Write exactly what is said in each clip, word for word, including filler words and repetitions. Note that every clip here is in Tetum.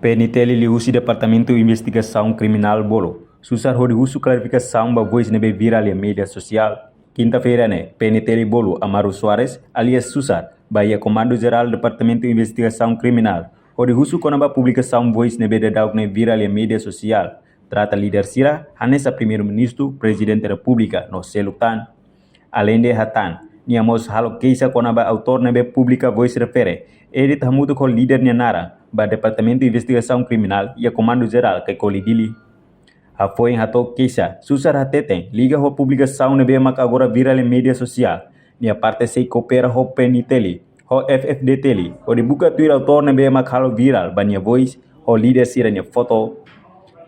P N T L liuhusi Departamentu Investigasaun Kriminál bolu susar hodi husu klarifikasaun ba voice ne'ebé virál iha média sosiál. Kinta-feira ne'e, P N T L bolu Amaro Soares, alias Susar, ba iha Komandu Jerál Departamentu Investigasaun Kriminál hodi husu kona-ba publikasaun voice ne'ebé daudauk ne'e virál iha média sosiál. Trata líder sira hanesan Primeiru-Ministru, Prezidente Repúblika no seluk tan. Aleinde hatán, nia mós halo keixa kona-ba autór ne'ebé publika voice refere edit hamutuk ho líder nia naran ba Departamentu Investigasaun Kriminál iha Komandu Jerál Kaikoli Dili. Hafoin hato'o keixa, susar hateten liga ho publikasaun ne'ebé mak agora virál iha média sosiál, nia parte sei koopera ho P N T L ho F F D T L hodi buka tuir autór ne'ebé mak halo virál ba nia voice ho líder sira-nia foto.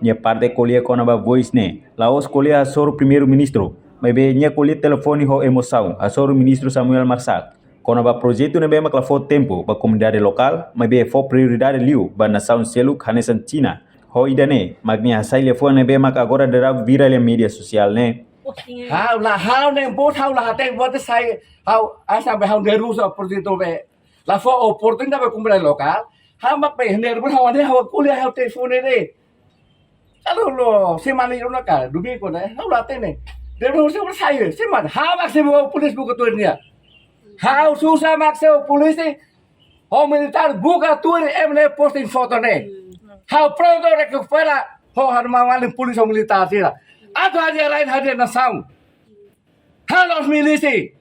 Nia parte ko'alia kona-ba voice ne'e la'ós ko'alia hasoru Primeiru-Ministru, maibé nia ko'alia telefone ho emosaun hasoru Ministru Samuel Marçal kona-ba projetu ne'ebé mak la fó tempu ba komunidade lokál, maibé fó prioridade liu ba nasaun seluk hanesan Xina. Ho ida-ne'e mak nia hasai liafuan ne'ebé mak agora daudauk virál iha média sosiál ne'e. Ha'u la, ha'u ne'e buat, ha'u la hatene buat sai, ha'u asa be ha'u ne'e rusa projetu be. La fó oportunidade ba komunidade lokál. Ha'u mak be ne'e buat ha'u ne'e ha'u ko'alia ha'u telefone ne'e. Kalau lo semana itu nak domingo ne'e, ha'u la hatene. Dia bilang, "Saya, saya, saya mana?" Ha'u mak sei buka polísia buka tuir nia. Ha'u susar mak sei polísia. Ho militár buka tuir ema ne'e posting foto ne'e. Ha'u prontu rekupera ho harma wali polísia ho militár sira. Atu hadi'a rain hadi'a nasaun. Halo milisi.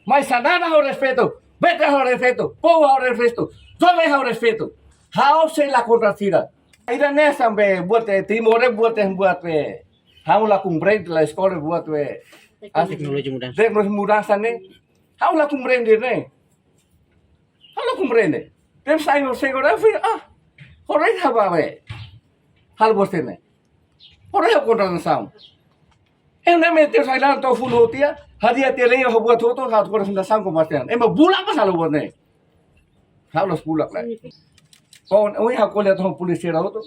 Mas Xanana ha'u respeitu, Betel ha'u respeitu, povu ha'u respeitu, joven ha'u respeitu. Ha'u sei la kontra sira. Ida-ne'e sampai buat, eh, Timor, eh, buat, eh, buat, eh, ha'u la komprende la eskola buat, eh, teknologi mudansa. Teknologi mudansa ne'e. Ha'u la komprende ne'e. Ha'u la komprende. Terus saya, saya kata, ah, orang apa, eh? Hal bos ne'e. Ora ya kontra nasaun. Ema ne'e mete sai lan to funu tiha, hadi'a tiha lei ho buat hotu, ha'u kontra nasaun ko bastian. Ema bulak pas halo buat ne'e. Ha'u la'ós bulak lai. Kon, ui ha'u ko'alia ho polísia sira hotu.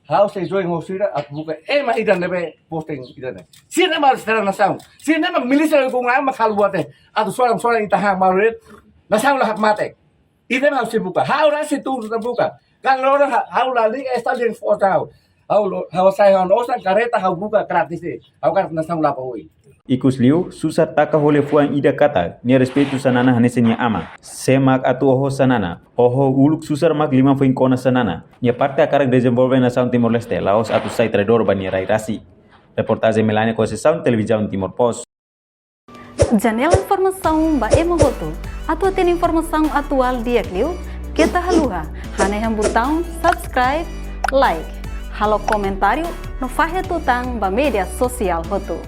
Ha'u sei join ho sira, atu buka ema ida ne'ebé posting ida ne'e. Sira mak sira nasaun. Sira mak milísia ko ngai mak halo buat ne'e. Atu soran soran ita ha maret. Nasaun la hak mate. Ida mak ha'u sei buka. Ha'u rasik tun na buka. Kan loro ha-, ha'u la liga esta den fota ha'u. Ha'u lo, ha'u sai ha'u osan kareta ha'u buka gratis de'it. Ha'u kan nasaun la ba oi. Ikus liu, susar taka ho liafuan ida katak nia respeitu Xanana hanesan nia aman. Sé mak atu oho Xanana, oho uluk susar mak liman foin kona Xanana. Nia parte hakarak dezenvolve nasaun Timor-Leste, la'ós atu sai traidór ba nia rai rasik. Reportajen Melania Conceição, Televizaun Timor Post. Janela informasaun ba ema hotu. Atu hatene informasaun atuál di'ak liu, keta haluha hanehan butaun subscribe, like, halo komentáriu no fahe tutan ba média sosiál hotu.